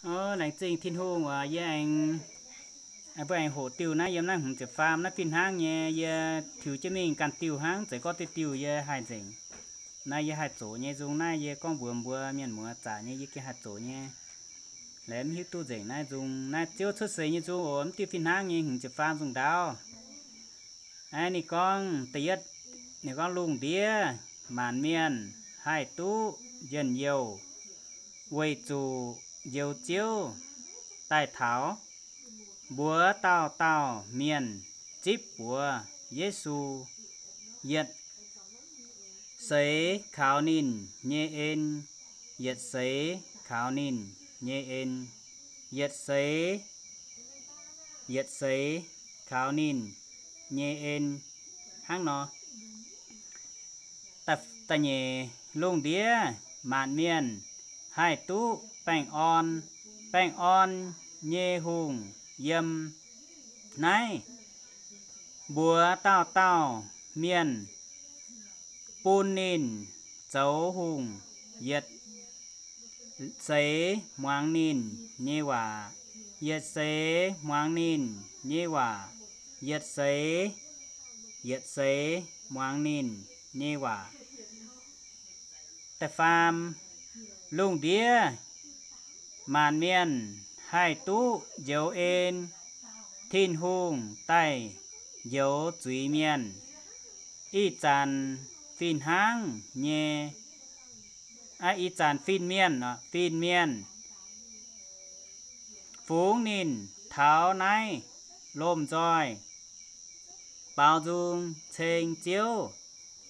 Laengz zingh Tin-Hungh waac yie aengx, mbuo aengx hoqc diuh naaiv yiem naaiv hmz ziepc faam naaiv fih hnangv nyei, yie tiux jienv mingh ganh diuh hnangv, zeiz gorngv diuh diuh yie haih nzengc. Naaiv yie haih zoqc nyei nzung naaiv yie gorngv mbuox mbuo mienh muoz zaqc nyei yie gengh haih zoqc nyei. Laengz mv hiuv duqv nzengc naaiv nzung, naaiv Ziouv cuotv seix nyei nzung oc, mv diuh fih hnangv nyei hmz ziepc faam nzung ndaauv. Aa, ninh gorngv da'yietv, ninh gorngv, Lungh ndiev maanc mienh haih duqv njien-youh, weic zuqc Njoux Ziouv daaih taux. Mbuox dauh dauh mienh zipv buoz Yesu, yietc seix kaux ninh nyei en, yietc seix kaux ninh nyei en, yietc seix, yietc seix kaux ninh nyei en. Hnangv nor, da'nyeic, lungh ndiev maanc mienh haih duqv baengh orn, baengh orn nyei hungh yiem naaiv. Mbuox dauh dauh mienh bun ninh zoux hungh, yietc seix muangx ninh nyei waac, yietc seix muangx ninh nyei waac, yietc seix, yietc seix muangx ninh nyei waac. Da'faam, lungh ndiev maanc mienh haih duqv njoux en, Tin-Hungh daaih njoux zuiz-mienh. Ih zanc fih hnangv nyei, ih zanc fin-mienh, fin-mienh fungx ninh taux naaiv lomh nzoih baaux nzung ceng Ziouv,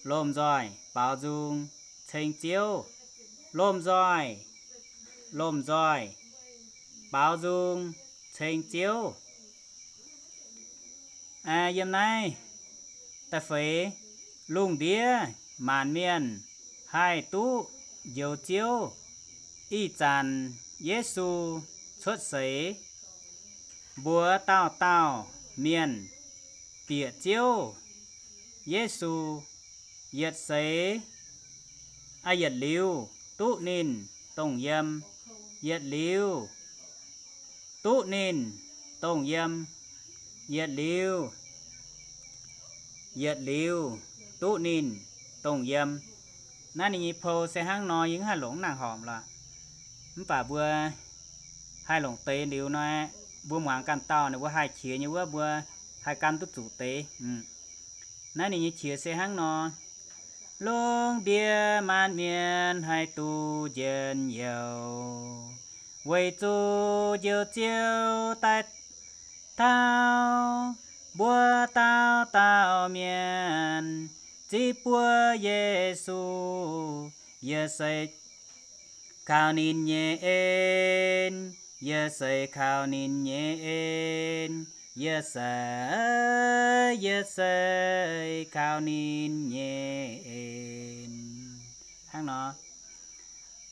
lomh nzoih baaux nzung ceng Ziouv, lomh nzoih, lomh nzoih baaux nzung ceng Ziouv. Yiem naaiv da'feix, lungh ndiev maanc mienh haih duqv njoux Ziouv. Ih zanc Yesu cuotv seix, mbuox dauh dauh mienh bieqc Ziouv Yesu, yietc seix, yietc liuz duqv ninh dongh yiem, yietc liuz duqv ninh dongh yiem, yietc liuz, yietc liuz duqv ninh dongh yiem. Naaiv ninh nyei pou se hnangv nor, yie mv haih longc mv nangc horpc lorqc. Mv baac mbuo haih longc deix liuz nor, mbuo muangx ganh dauh ninh mbuo haih qiex nyei wuov, mbuo haih gan duqv zuqc deix. Naaiv ninh nyei qiex se hnangv nor, lungh ndiev maanc mienh haih duqv njien-youh, weic zuqc Njoux Ziouv daaih taux. Mbuo dauh dauh mienh zipv buoz Yesu, yietc seix kaux ninh nyei en, yietc seix kaux ninh nyei en, yietc seix, yietc seix kaux ninh nyei en. Hnangv nor,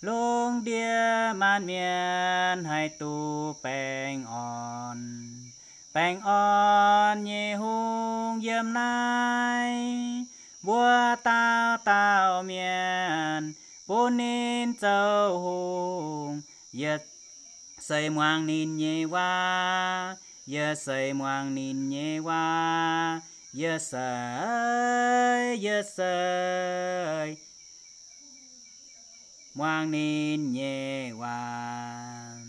lungh ndiev maanc mienh haih duqv baengh orn. Baengh orn nyei hungh yiem naaiv, mbuo dauh dauh mienh bun ninh zoux hungh, yietc seix muangx ninh nyei waac, yietc seix muangx ninh nyei waac, yietc seix, yietc seix muangx ninh nyei waac.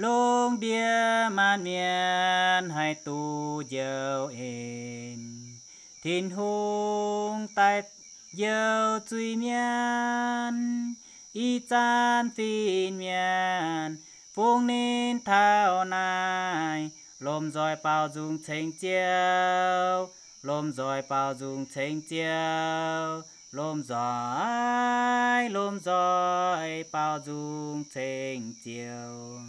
Lungh ndiev maanc mienh haih duqv njoux en. Tin-Hungh daaih njoux zuiz-mienh, ih zanc fin-mienh fungx ninh taux naaiv, lomh nzoih baaux nzung ceng Ziouv, lomh nzoih baaux nzung ceng Ziouv, lomh nzoih, lomh nzoih baaux nzung ceng Ziouv.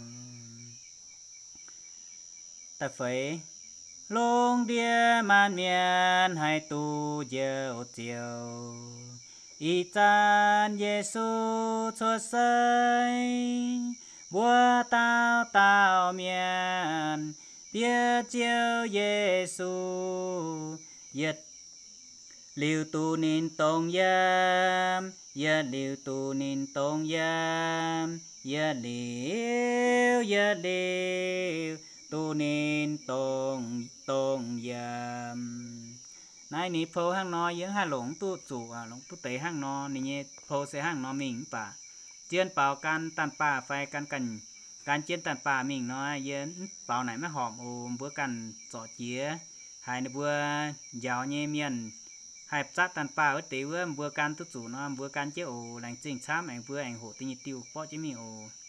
Da'feix, lungh ndiev maanc mienh haih duqv njoux Ziouv. Ih zanc Yesu cuotv seix, mbuo dauh dauh mienh bieqc Ziouv Yesu, yietc Liuz duqv ninh dongh yiem, yie liuz duqv ninh dongh yiem, yie liuz, yie liuz duqv ninh dongh, dongh yiem. Naaiv ninh pou hnangv nor, yie mv haih longc duqv zuqc, longc duqv deix hnangv nor. Ninh nyei pou se hnangv nor mingh mv baac zien baaux gan daanh baah fai gan, gan, gan jienv daanh baah mingh nor, yie mv baaux naaic maiv horpc oc. Mbuo ganh zorc jiex, haiz ninh mbuo njaaux nyei mienh haih zatv daanh baah wuov deix wuov, mbuo gan duqv zuqc nor, mbuo gan jienv oc. Laengz zingh camv, aengx mbuo aengx hoqc da'nyeic diuh borqv jienv mingh oc.